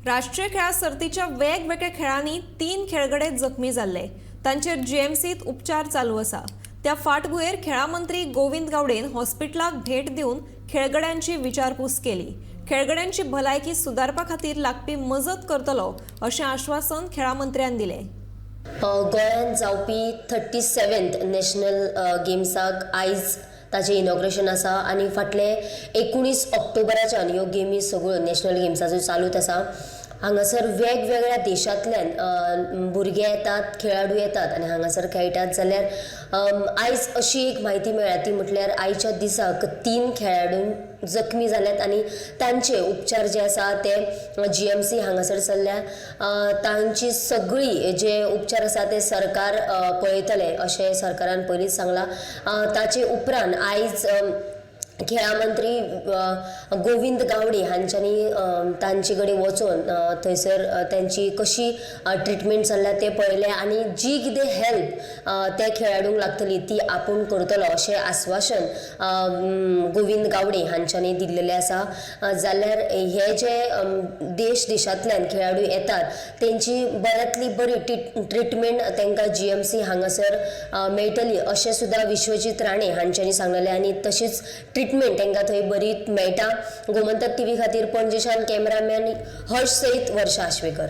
राष्ट्रीय खेळां सर्तीच्या वेगवेगळ्या खेळांनी 3 खेळगडे जखमी जाल्ले. तांचेर जीएमसीत उपचार चालू आसा. त्या फाटभुंयेर खेळां मंत्री गोविंद गावडेन हॉस्पिटलाक भेट दिवन खेळगड्यांची विचारपूस केली. खेळगड्यांची भलायकी सुदारपा खातीर लागपी मजत करतलो अशें आश्वासन खेळां मंत्र्यान दिलें. गोंयांत जावपी 37th national गेम्साक आयज ताचें इनॉग्रेशन आसा आनी फाटले 19 ऑक्टोबराच्यान ह्यो गेमी सगळ्यो नॅशनल गेम्साच्यो चालूच आसा. हांगासर वेगवेगळ्या देशांतल्यान भुरगे येतात, खेळाडू येतात आनी हांगासर खेळटात. जाल्यार आयज अशी एक म्हायती मेळ्ळ्या, ती म्हटल्यार आयच्या दिसाक 3 खेळाडू जखमी जाल्यात आनी तांचे उपचार जे आसा ते जीएमसी हांगासर चल्ल्या. तांची सगळी जे उपचार आसा ते सरकार पळयतले अशें सरकारान पयलींच सांगलां. ताचे उपरांत आयज खेळां मंत्री गोविंद गावडे हांच्यांनी तांचे कडेन वचोन थंयसर तांची कशी ट्रिटमेंट चल्ल्या तें पळयलें आनी जी कितें हेल्प त्या खेळाडूंक लागतली ती आपूण करतलो अशें आस्वासन गोविंद गावडे हांच्यांनी दिल्लेलें आसा. जाल्यार हे जे देश देशांतल्यान खेळाडू येतात तेंची बऱ्यांतली बरी ट्रिटमेंट तांकां जीएमसी हांगासर मेळटली अशें सुद्दां विश्वजीत राणे हांच्यांनी सांगलेलें आनी तशीच ट्रिटमेंट तांकां थंय बरी मेळटा. गोमंतक टीव्ही खातीर पणजेच्यान कॅमेरामॅन हर्ष सयत वर्षा आश्वेकर.